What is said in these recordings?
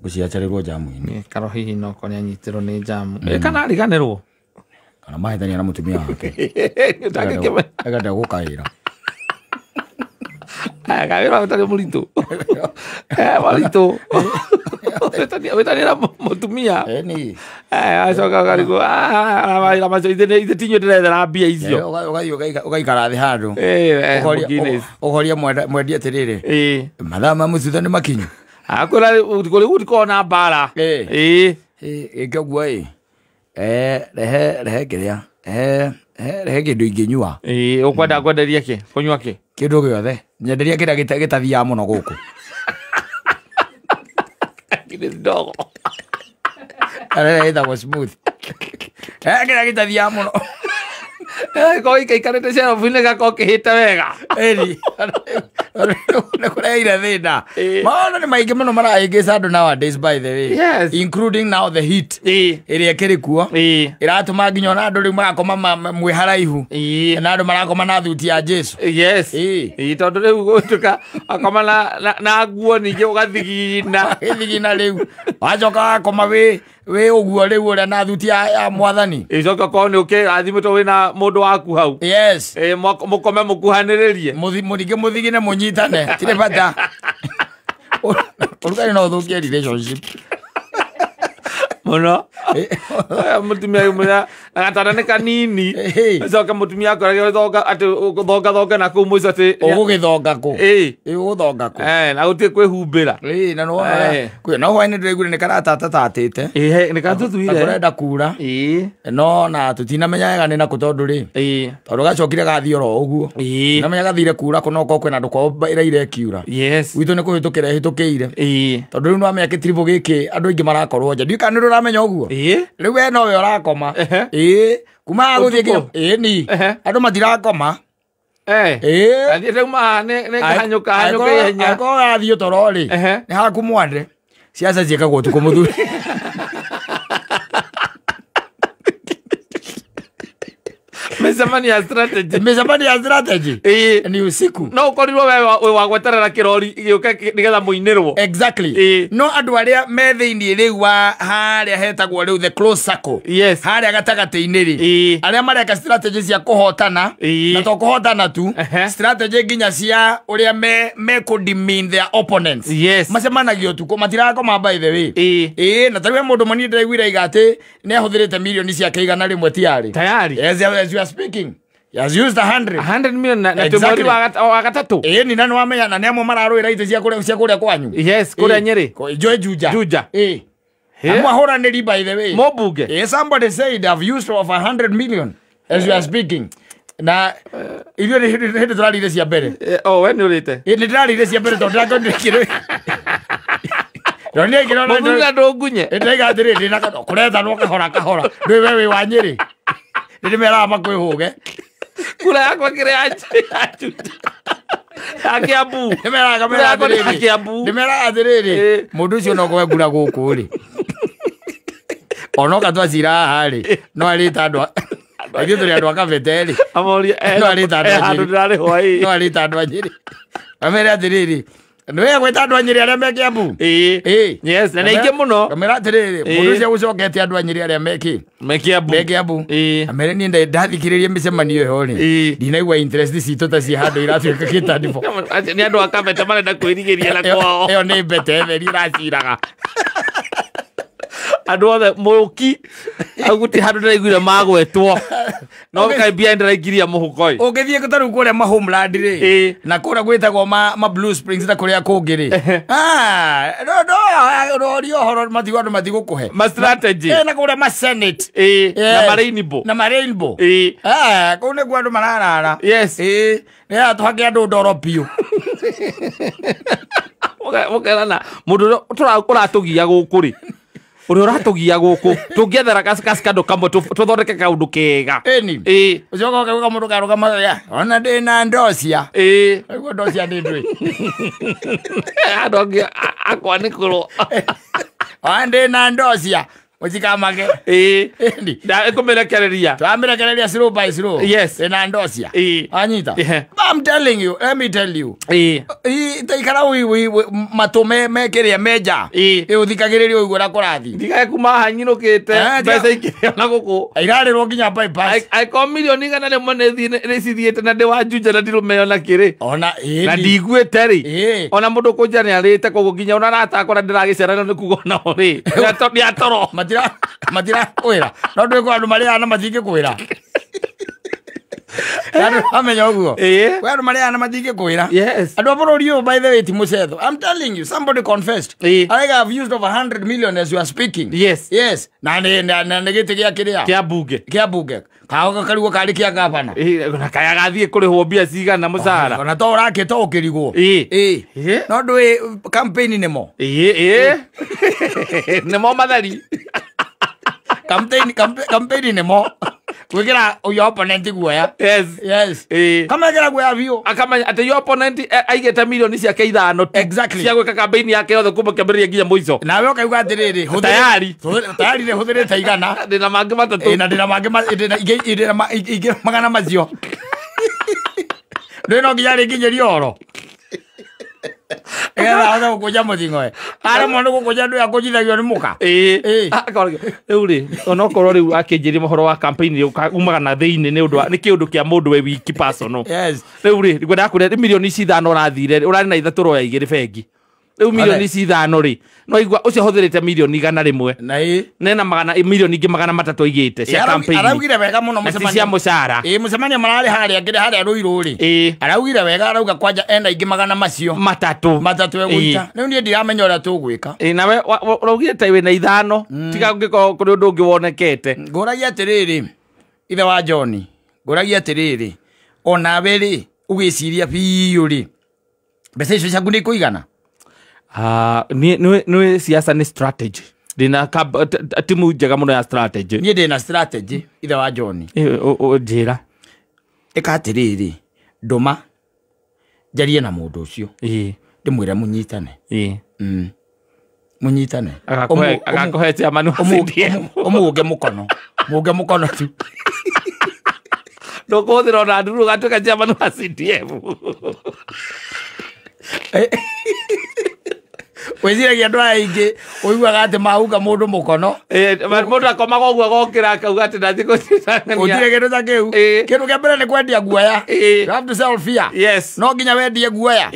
Gũciacarĩrwo jamu-inĩ. Karo hihi no korwo nĩanyitirwo nĩ jamu. Kana ariganĩrwo. Kana mahĩtania na mũtumia wake. Ndangĩkĩmenya. Akenda gũkaĩra. Aya, kawĩra ũtarĩ mũritũ. Mũritũ. Wĩtania na mũtumia. Ĩni. Acoka ũkarigwo, mawĩra macio ithe ti inyuĩ ndĩrethera mbia icio. Ũgathiĩ ũgaikara thĩ handũ. Ũkoria mwendia atĩrĩrĩ. Mathaa ma mũcutha nĩ makinyu. Akwĩra kũrĩ gũtikoragwo na mbara. Ĩĩ. Ĩke ũguo ĩ. Rehe kĩrĩa. Rehe kĩndũ ingĩnyua. Ĩĩ, ũkwenda kwenderia kĩ? Kũnyua kĩ? Kĩndũ gĩothe. Nyenderia kĩrĩa gĩtathiaga mũno gũkũ. Guinness ndogo. Arĩa ĩtagwo smooth. Kĩrĩa gĩtathiaga mũno. Korwo ikaikarĩte shelf-inĩ gakorwo kĩhĩte wega. Ĩni. Nĩ kũreheire thĩna. Maũndũ nĩ maingĩ mũno marahĩngĩca andũ nowadays, by the way. Yes. Including now the heat. Ĩrĩa ĩkĩrĩ kuo. Ĩratũma nginya ona andũ rĩu marakoma mwĩ haraihu. Na andũ marakoma na thuti ya Jesu. Yes. Tondũ rĩu gũtuĩka akoma na nguo ningĩ ũgathigina. Ũgathigina rĩu. Wacoka wakoma wĩ ũguo rĩu ũrĩa na thuti ya mwathani. Ĩcoka korwo nĩ ũkĩrathimĩtwo wĩna mũndũ waku hau. Yes. Mũkome mũkuhanĩrĩrie. Mũringĩ mũthigine mũnyitane. Tirĩ bata. Ũrugarĩ no ũthũkie relationship. Mũno. Mũtumia ũmwe na gatanda nĩ kanini. Acoka mũtumia akoragwo thonga atĩ thonga thonga na kũu mũico atĩ ũgũgĩthonga kũ? Ũgũthonga kũ? Na gũtirĩ kwĩhumbĩra. Na no kwĩ no hwaĩ-inĩ ndĩraiguire nĩ karatatatĩte. Nĩ karatuthuire. Kũrenda kura. No na tũtinamenya wega nĩ nakũ tondũ rĩ. Tondũ gacokire gathiĩ oro ũguo. Namenya gathire kura kũ no korwo kwĩna andũ kwao ĩraire ĩkiura. Yes. Gwitũ nĩ kũhĩtũkĩra ĩhĩtũkĩire. Tondũ rĩu nĩwamenya kĩtiribũ gĩkĩ andũ aingĩ marakorwo nja. Ndiũĩ kana nĩ ũramenya ũguo. Rĩu we nowe ũrakoma. Kuma gũthiĩ nginya ĩni. Andũ matirakoma. Athiĩte kuma nĩ kahanyũka hanyũka ihenya. Angĩkorwo ũrathiĩ toro rĩ, nĩ haku mwande. Ciaca ciĩkagwo ũtukũ mũthuri. Mĩcemanio ya strategy. Mĩcemanio ya strategy. Ni usiku. No ũkorirwo we wa gweterera kĩrori gĩũke nĩgetha mũinĩrwo. Exactly. No andũ arĩa me thĩinĩ rĩu wa harĩa hetagwo rĩu the close circle. Yes. Harĩa gatagatĩ-inĩ rĩ. Arĩa mareka strategy cia kũhotana. Na to kũhotana tu. Strategy nginya cia ũrĩa me kũ-demean their opponents. Yes. Macemanagio ũtukũ matirakoma by the way. Na tarĩu he mũndũ mũnini ndĩraiguire aiga atĩ nĩ ahũthĩrĩte mirioni ciake 100 tiarĩ. Tayari. Yes, as you are speaking. He has used 100. 100 million na mweri wa gatatũ. Ni na nĩwamenya na nĩ amwe mararũĩra itĩ cia kũrĩa kwanyu. Yes, kũrĩa Nyĩrĩ. Joy Juja. Juja. Amwe ahũranĩri by the way. Mũmbunge. Somebody said I've used over 100 million as you are speaking. Na ithuĩ nĩ hĩndĩ tũrarĩire cia mbere. Oh, we nĩ ũrĩte. Nĩ ndĩrarĩire cia mbere tondũ ndĩrakorire kĩrĩ. Mũthuri na ndũngunye. Ndĩraiga atĩrĩrĩ ndĩna kũrethanwo kahora kahora. Ndũĩ we wĩ wa Nyĩrĩ. Nĩndĩmeraga makwĩhũge. Kura yakwa kĩrĩa ya Juja. Ya Kiambu. Ndĩmeraga atĩrĩrĩ. Mũndũ ũcio no kwe ngura gũkũ rĩ. Onoka twacira haha rĩ. No arĩte andũ ithuĩ tũrĩ andũ a Kabete rĩ. No arĩte andũ a Nyĩrĩ. No arĩte andũ a Nyĩrĩ. Amere atĩrĩrĩ. Nĩwe gwĩta andũ a Nyĩrĩ arĩa me Kiambu. Yes, na nĩ aingĩ mũno. Amera atĩrĩrĩ, mũndũ ũcio agũcokete andũ a Nyĩrĩ arĩa me kĩ? Me Kiambu. Me Kiambu. Amere niĩ ndathikĩrĩria mĩcemanio ĩyo rĩ. Ndinaigua interest citũ ta ciĩ handũ iratuĩka kĩtandĩko. Nĩ andũ a Kabete marenda kwĩrigĩria na kwao. Ĩyo nĩ mbete theri ĩraciraga. Andũ othe mũki hau gũtirĩ handũ ndĩraiguire magwetwo. No kaĩ mbia ndĩraingĩria mũhuko ĩ. Ũngĩthiĩ ta rĩu kũrĩa ma homeland rĩ, na kũrĩa gwĩtagwo ma Blue Springs na kũrĩa kũngĩ rĩ. No roria ũhoro matigwo andũ matigũkũhe. Ma strategy. Na kũrĩa ma Senate. Na ma Rainbow. Na ma Rainbow. Kũu nĩkuo andũ mararara. Yes. Nĩ tũhake andũ ndoro biũ. Mũkerana mũndũ ũrĩa ũratũgia gũkũ rĩ. Ũrĩa ũratũgia gũkũ tũngĩethera kandũ kamwe tũthondeke kaũndũ kega. Ĩni. Ũcoka ũkauga mũndũ karũgama ya ona ndĩna ndocia. Aigua ndocia nĩ ndũĩ. Andũ angĩ akwanĩkũrwo. Ona ndĩna ndocia. Mũtikamake. Ĩkũmĩrekereria. Twamĩrekereria slow by slow. Yes. Ndĩna ndocia. Anyita. I'm telling you, let me tell you. Itaikara matume mekiria meja. Uthikagiriria uigua ũrĩa kũrathiĩ. Ndigae kuma haha nyinũkĩte mbeca ikĩrĩ ona gũkũ. Irarĩrwo nginya bypass. Angĩkorwo mirioni 100 nĩ cithiĩte na ndĩ wa Juja na ndirũme ona kĩrĩ. Ona na ndiguĩte rĩ. Ona mũndũ kũnjĩra nĩ arĩte koguo nginya ona arata akwa ndĩragĩcerana nĩ kuga onao rĩ. Nĩ atoro. Matira kwĩra. No ndwĩkwo andũ marĩaga na matingĩkwĩra. Amenya ũguo. Kwĩ andũ marĩaga na matingĩkwĩra. Yes. Andũ a bũrũri ũyũ by the way ti mũcetho. I'm telling you, somebody confessed. I have used over 100 million as you are speaking. Yes. Yes. Na nĩ gĩtĩ gĩa kĩrĩa? Kĩa bunge. Kĩa bunge. Kaoga karigwo karĩ kĩa gavana. Na kaya gathiĩ kũrĩhwo mbia cigana mũcara. Ona to ũrakĩte ũkĩrigwo. No ndũĩ campaign nĩmo. Nĩmo matheri. Campaign nĩmo. Gwĩkĩra your opponent guoya. Yes. Yes. Kamekĩra guoya biũ. Akamenya atĩ your opponent aigĩte mirioni ciake 5 Exactly. cia gwĩka campaign yake yothe kuma kĩambĩrĩria nginya mũico. Nawe ũkauga atĩrĩrĩ, tayari. Tayari nĩ hũthĩrĩte 100. Ndĩna mangĩ 3. Na ndĩna mangĩ ingĩ magana macio. Ndũĩ no nginya rĩnginyĩrio ũhoro. Nĩgetha ahote gũkũnja mũthing'oe. Aremwo nĩ gũkũnja ndũĩ akũnjithagio nĩ mũka. Rĩu rĩ, onokorwo rĩu akĩnjĩria ũhoro wa campaign rĩ umaga na thĩinĩ nĩ ũndũ wa nĩ kĩũndũ kĩa mũndũ we wiki personal. Yes. Rĩu rĩ, ngwendaga kũrĩa mirioni ici 5 ũrathire, ũrarĩ na 3 ũroya 2 bengi. Rĩu mirioni ici 5 rĩ, no igua ũcio ahũthĩrĩte mirioni 100. Na ĩ nena magana mirioni ingĩ 300 aigĩte cia campaign. Araugire wega mũno mũcemanio. Cia mũcara. Mũcemanio mararĩ harĩa ngĩrĩ harĩa Rũirũ rĩ. Araugire wega arauga kwanja ena ingĩ magana macio. 3. 3 egũita. Rĩu niĩ ndiramenya ũrĩa tũgwĩka. Nawe ũraugire ta wĩna 5 tiga ũngĩkorwo kũrĩ ũndũ ũngĩ wonekete. Ngũragia atĩrĩrĩ, ithe wa John, ngũragia atĩrĩrĩ, onawe rĩ, ũgĩciria biũ rĩ, mbeca icio ciaku nĩ ikũigana? Nĩ siasa nĩ strategy. Ndĩna timu njega mũno ya strategy. Niĩ ndĩna strategy ithe wa John. Njĩra. Ĩka atĩrĩrĩ, ndũma njarie na mũndũ ũcio. Ndĩmwĩre mũnyitane. Mũnyitane. Agakũhe chairman wa CDM. Ũmũũnge mũkono. Mũũnge mũkono tu. Ndũkũhũthĩra ona nduru ũgatuĩka chairman wa CDM. Wĩciragia andũ aya aingĩ ũiguaga atĩ maunga mũndũ mũkono. Mũndũ akomaga ũguo agokĩra akauga atĩ ndathiĩ kũnyitania. Gũtirĩ kĩndũ ta kĩu. Kĩndũ kĩa mbere nĩ kwendia guoya. You have to sell fear. Yes. No nginya wendie guoya.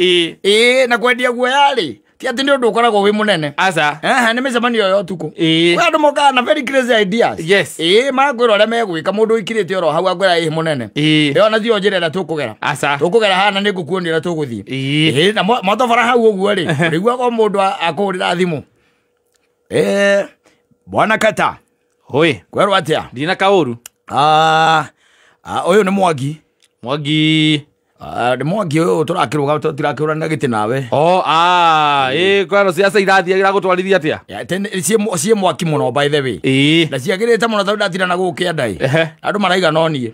Na kwendia guoya rĩ, ti atĩ nĩ ũndũ ũkoragwo wĩ mũnene. Aca. Nĩ mĩcemanio ya ũtukũ. Kwĩ andũ mokaga na very crazy ideas. Yes. Makwĩra ũrĩa megwĩka mũndũ ũikirĩte oro hau akwĩra ĩ mũnene. Ĩyo na tiyo njĩra ĩrĩa tũkũgera. Aca. Tũkũgera haha na nĩ ngũkuonia ũrĩa tũgũthiĩ. Na mwatobora hau ũguo rĩ, ũrĩiguaga mũndũ akũhũrĩra thimũ. Bwana Kata. Hoi. Kwerwo atĩa? Ndina kaũru. Ũyũ nĩ Mwangi. Mwangi. Nĩ Mwangi ũyũ tũrakĩrũga tũtirakĩũrana gĩtĩ nawe. Kwero siasa irathiĩ iragũtwarithia atĩa? Ciĩ mwaki mũno by the way. Na ciagĩrĩte mũno tondũ ndatinda na gũkũ kĩanda ĩ. Andũ maraiga no niĩ.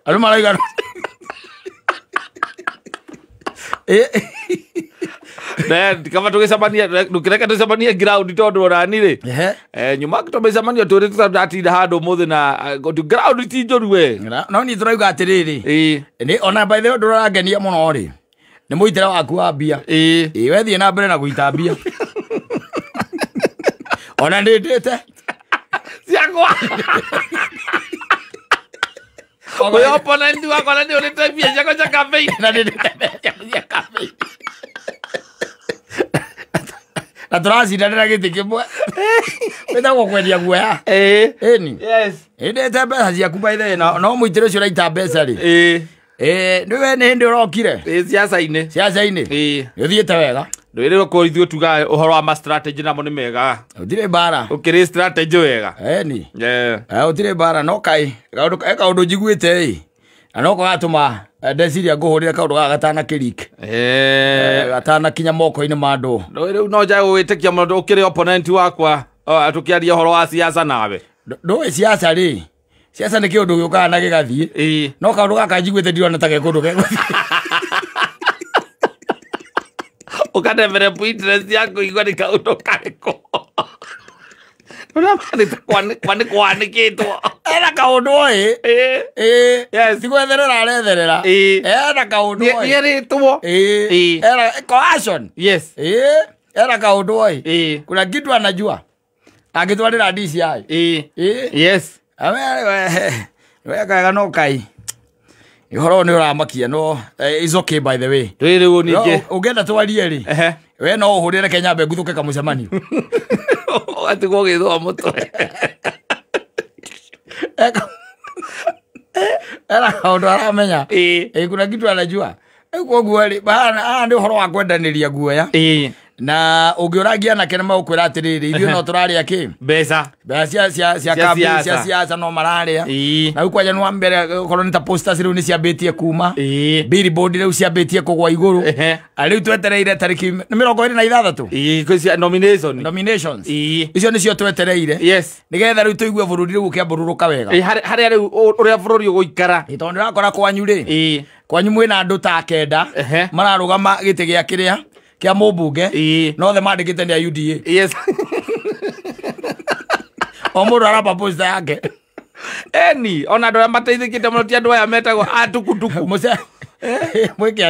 Andũ maraiga kama tũgĩcemania ndũkĩreke tũcemanie ground tondũ onani rĩ nyuma tũmĩcemanio tũrĩ tũtatinda handũ ũmũthĩ na ground ti njũru we. No niĩ tũrauga atĩrĩrĩ, ona by the way ũndũ ũrangenia mũno rĩ nĩ mũitĩre waku wa mbia. Wethiĩ na mbere na gũita mbia. Ona nĩ ndĩte ciakwa. Ũyũ opponent wakwa na nĩ ũrĩte mbia ciakwa cia campaign. Na nĩ ndĩte mbia ciaku cia campaign. Na tũracindanĩra gĩtĩ kĩmwe. Wĩtagwo kwendia guoya. Ĩni. Yes. Ndĩte mbeca ciaku by the way no mũitĩre ũcio ũraita mbeca rĩ. Nĩwe nĩ hĩndĩ ũrokire. Ciaca-inĩ. Ciaca-inĩ. Nĩ ũthiĩte wega. Ndwĩrĩrwo kũrĩ ithuĩ tugaga ũhoro wa ma strategy namo nĩ mega. Gũtirĩ mbara. Ũkĩrĩ strategy wega. Ĩni. Gũtirĩ mbara no kaĩ kaũndũ njiguĩte ĩ. Na no gatũma ndeciria ngũhũrĩre kaũndũ gaka gatanakĩrik. Gatanakinya moko-inĩ ma andũ. Rĩu no njage gũgĩtĩkia mũno ũkĩrĩ opponent wakwa tũkĩaria ũhoro wa siasa nawe. Ndũĩ siasa rĩ, siasa nĩ kĩũndũ gĩũkaga na gĩgathiĩ. No kaũndũ gaka njiguĩte ndirona ta gekũndũ gegũthiĩ. Ũkadevelop interest yaku igua nĩ kaũndũ karĩkũ. Kwanĩkĩtwo ena kaũndũ oĩ. Yes. Tigwetherera aretherera. Ena kaũndũ oĩ. Nĩerĩtwo. Ena coercion. Yes. Ena kaũndũ oĩ. Kuna kitu anajua. Angĩtwarĩra DCI. Yes. We kaga no kai. Ũhoro nĩ ũramakia no is okay by the way. Rĩu ningĩ ũngĩenda twarie rĩ. We no ũhũrĩre Kenya mbe nguthuke kamũcemanio. Atigwo gĩthũa mũtwe. Era kaũndũ aramenya. Kuna kitu anajua. Koguo rĩ haha nĩ ũhoro wa kwendanĩria guoya. Na ũngĩũrangia anake nĩ magũkwĩra atĩrĩrĩ ithuĩ no tũrarĩa kĩ mbeca mbeca cia kambĩ cia siasa no mararĩa. Na rĩu kwanja nĩ wa mbere okorwo nĩ ta posters rĩu nĩ ciambĩtie kuma, billboard rĩu ciambĩtie kũgwa igũrũ. Rĩu twetereire tarĩki 26 nominations icio nĩcio twetereire. Yes. Nĩgetha rĩu tũigue bũrũri rĩu ũkĩambũrũrũka wega. Harĩa rĩu ũrĩa bũrũri ũgũikara. Tondũ ndĩrakora kwanyu rĩ, kwanyu mwĩna andũ ta kenda mararũgama gĩtĩ gĩa kĩrĩa kia mũmbunge no the mandĩkĩte nĩ a UDA. Yes. O mũndũ aramba poster yake. Eni ona andũ arĩa mateithĩkĩte mũno ti andũ aya metagwo a tukutuku. Mwĩke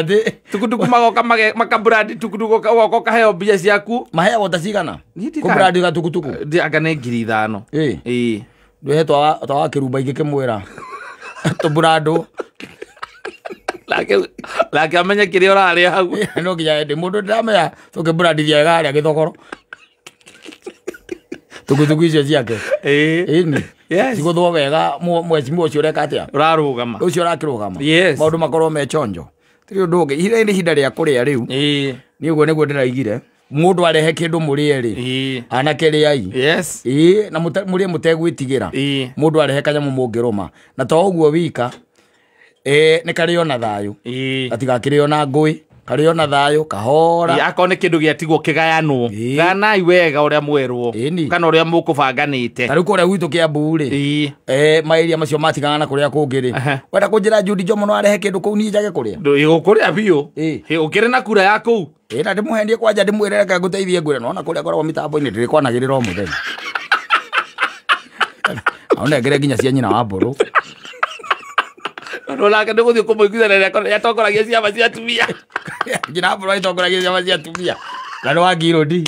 atĩ tukutuku magoka makabrandi tukutuku ũgoka ũkaheo mbia ciaku. Maheagwo ta cigana? Kũbrandi ga tukutuku? Anga nĩ 5,000. Ndũhe twa kĩrumba ingĩkĩmwĩra tũbrandũ. Lake amenye kĩrĩa ũrarĩa hau. No nginya ndĩ mũndũ ndĩramenya tũkĩbrandithia wega harĩa gĩthogoro. Tukutuku icio ciake. Ĩni. Cigũthwo wega mwecimua ũcio ũreka atĩa? Ũrarũgama. Ũcio ũrakĩrũgama. Yes. Maũndũ makorwo me chonjo. Tirĩ ũndũ ũngĩ. Ihinda nĩ ihinda rĩa kũrĩa rĩu. Niĩ ũguo nĩguo ndĩraigire. Mũndũ arehe kĩndũ mũrĩe rĩ. Anake rĩai. Yes. Na mũrĩe mũtegwĩtigĩra. Mũndũ arehe kanyamũ mũngĩrũma. Na to ũguo wika nĩ karĩo na thayũ. Gatigakĩrĩo na ngũĩ, karĩo na thayũ kahora. Akorwo nĩ kĩndũ gĩatigwo kĩgayanwo, gayanai wega ũrĩa mwerwo kana ũrĩa mũkũbanganĩte. Ta rĩu kũrĩa gwitũ Kĩambu rĩ, maĩria macio matigana na kũrĩa kũngĩ rĩ, wenda kũnjĩra Judy Njomo no arehe kĩndũ kũu niĩ njage kũrĩa? Gũkũrĩa biũ. Ũkĩrĩ na kura ya kũu. Na ndĩmũhenie kwanja ndĩmwĩre reke ngũteithie ngwĩre nona kũrĩa ngoragwo mĩtambo-inĩ ndĩrĩkwanagĩrĩra o mũthenya. Aũnengere nginya cia nyina wa mbũrũ. Tondũ nake nĩ gũthiĩ kũmũiguithania yatongoragia ciama cia atumia. Nyina wa mbũrũ atongoragia ciama cia atumia. Na nĩ wa ngirũndi.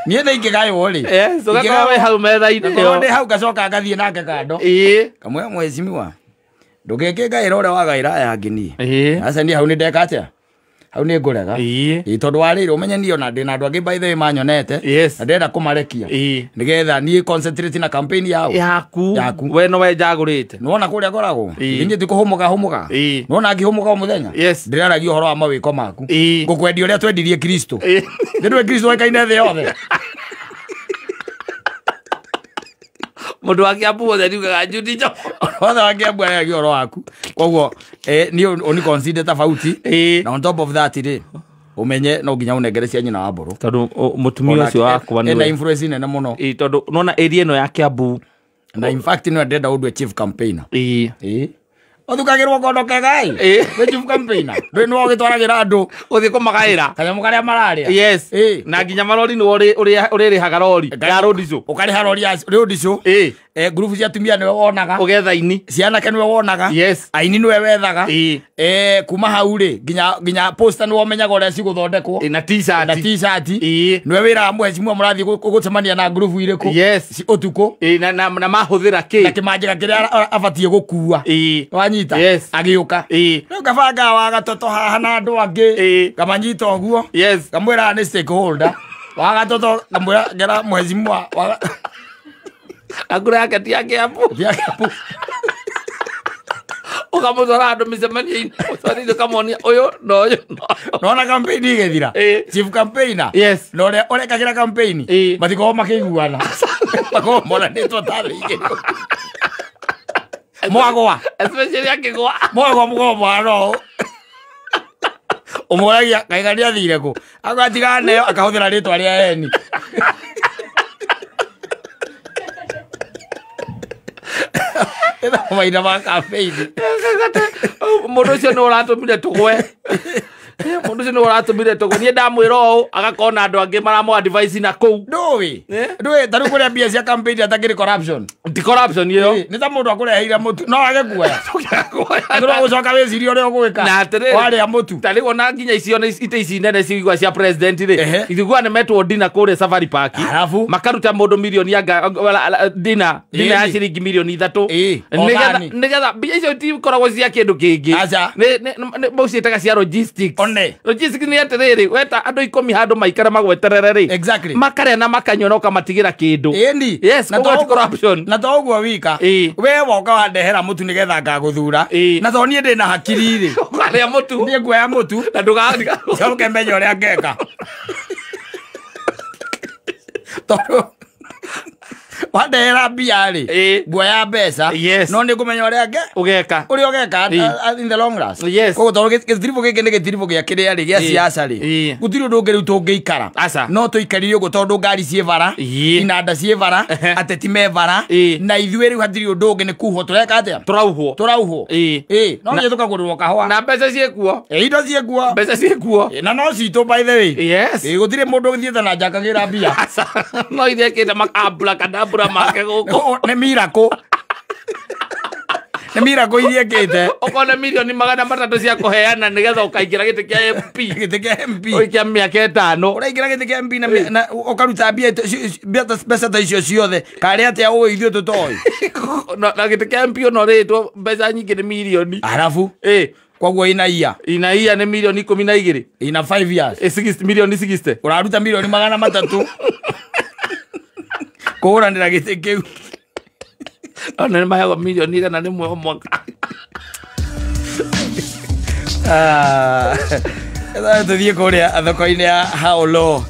Niĩ nĩ ingĩgaywo rĩ. Yes, ũgakorwo wĩ hau metha-inĩ ĩyo. Ndĩ hau ngacoka ngathiĩ nake kando. Kamwĩra mheshimiwa, ndũgeke ngaĩra ũrĩa wagaĩra aya angĩ niĩ. Aca niĩ hau nĩ ndeka atĩa? Hau nĩ ngũrega. Tondũ warĩire ũmenye niĩ ona ndĩ na andũ angĩ by the way manyonete. Na ndĩrenda kũmarekia. Nĩgetha niĩ concentrate na campaign yao. Yaku. We no we njagũrĩte. Nĩwona kũrĩa ngoragwo? Niĩ ti kũhũmũka hũmũka. Nĩwona ngĩhũmũka o mũthenya? Ndĩraragia ũhoro wa mawĩko maku. Ngũkwendia ũrĩa twendirie Kristo. Nĩ ndũĩ Kristo oĩkaine thĩ yothe. Mũndũ wa Kĩambu wothe nĩugaga Judy Njomo. Othe wa Kĩambu arĩagia ũhoro waku. Koguo niĩ ũni consider tofauti. Na on top of that rĩ, ũmenye no nginya ũnengere cia nyina wa mbũrũ. Tondũ mũtumia ũcio wakwa nĩwe ena influence nene mũno. Tondũ nona area ĩno ya Kĩambu. Na in fact nĩwe ndĩrenda ũndue chief campaigner. Ũthukagĩrwo kondo kega ĩ. Wĩ chief campaigner. Ndũĩ nĩwe ũgĩtwaragĩra andũ. Ũthiĩ kũmagaĩra. Kanyamũ karĩa mararĩa. Yes. Na nginya marori nĩwe ũrĩrĩhaga rori ya road show. Ũkarĩha rori ya road show. Ngurubu cia atumia nĩwe wonaga. Ũgetha aini. Cia anake nĩwe wonaga. Yes. Aini nĩwe wethaga. Kuma hau rĩ nginya poster nĩwe ũmenyaga ũrĩa cigũthondekwo. Na t-shirt. Na t-shirt. Nĩwe wĩraga mheshimiwa mũrathiĩ gũcemania na ngurubu irĩkũ. Yes. Ũtukũ. Na mahũthĩra kĩ. Na kĩmanjĩka kĩrĩa abatiĩ gũkua. Wanyita. Yes. Agĩũka. Rĩu ngabanga wa gatoto haha na andũ angĩ. Ngamanyita ũguo. Yes. Ngamwĩra nĩ stakeholder. Wa gatoto ngamwĩra ngera mheshimiwa wa Akura yake ti ya Kĩambu. Ti ya Kĩambu. Ũkamũtwara andũ mĩcemanio-inĩ, ũtwarire ũkamonia ũyũ na ũyũ. Nona campaign igĩthira. Chief campaigner. Yes. Na ũrĩa ũrekagĩra campaign. Matikoragwo makĩiguana. Makoragwo monanĩtwo ta thĩ igĩrĩ. Mwagwa. Especially akĩgwa. Mwagwa mũkoragwo mũhana ũũ. Ũmũragia kaiga nĩ athire kũ. Agatigana nayo akahũthĩra rĩtwa rĩa eni. Mahinda ma campaign. Mũndũ ũcio nĩ ũratũmire tũgwe. Mundu ucio ni uratumire togo nie ndamwira ũũ agakona andu angi maramu advice na kuu ndui ndui taru kuria mbia cia campaign atakiri corruption ti corruption iyo ni ta mundu akureheire mutu no age kuoya ndura gucoka wicirie uria ugwika na atiriri waria mutu tari ona nginya icio na ite ici nene cigwa cia president ri ithigua ni metwo dina kuria Safari Park makaruta mundu milioni anga dina ya ciringi milioni 3 nigetha mbia icio tikoragwo cia kindu kingi ni muciĩtaga cia logistics. Logistics ni atiriri weta andu 10 handu maikara magweterere ri exactly makaria na makanyua na ukamatigira kindu. Ĩni yes na to corruption na to uguo wika we woka wandehera mutu nigetha ngaguthura na to nie ndina hakiri ri ukaria mutu nie nguoya mutu na nduga coke menye uria ngeka tondu wandehera mbia ri nguoya mbeca no ni ngumenya uria ugeka uria ugeka in the long run. Yes koguo tondu gĩtiribũ gĩkĩ nĩ gĩtiribũ gĩa kĩrĩa rĩ gĩa siasa rĩ gũtirĩ ũndũ ũngĩ rĩu tũngĩikara no tũikarire ũguo tondũ ngari ciĩ bara inanda ciĩ bara ateti me bara na ithuĩ rĩu hatirĩ ũndũ ũngĩ nĩ kuhwo tũreka atĩa tũrauhwo no nginya tũkagũrĩrwo kahũa na mbeca ciĩkuo indo ciĩkuo mbeca ciĩkuo na no citũ by the way. Yes gũtirĩ mũndũ ũthiĩte na nja akagĩra mbia no iria ĩkĩte makabrakadabra make gũkũ nĩ miracle nĩ miracle iria ĩkĩte ũkona milioni 300 cia kũheana nĩgetha ũkaingĩra gĩtĩ kĩa MP gĩtĩ kĩa MP ũikia mĩaka 5 ũraingĩra gĩtĩ kĩa MP na ũkaruta mbeca ta icio ciothe karĩ atĩa ũĩ ithuĩ tũtoĩ na gĩtĩ kĩa MP ona ũrĩtwo mbeca nyingĩ nĩ milioni arabu koguo ina ia nĩ milioni 12 ina 5 years milioni 60 ũraruta milioni 300 kũhũranĩra gĩtĩ kĩu ona nĩ maheagwo milioni 101 o mwaka. Tũthiĩ kũrĩa thoko-inĩ ya Haolo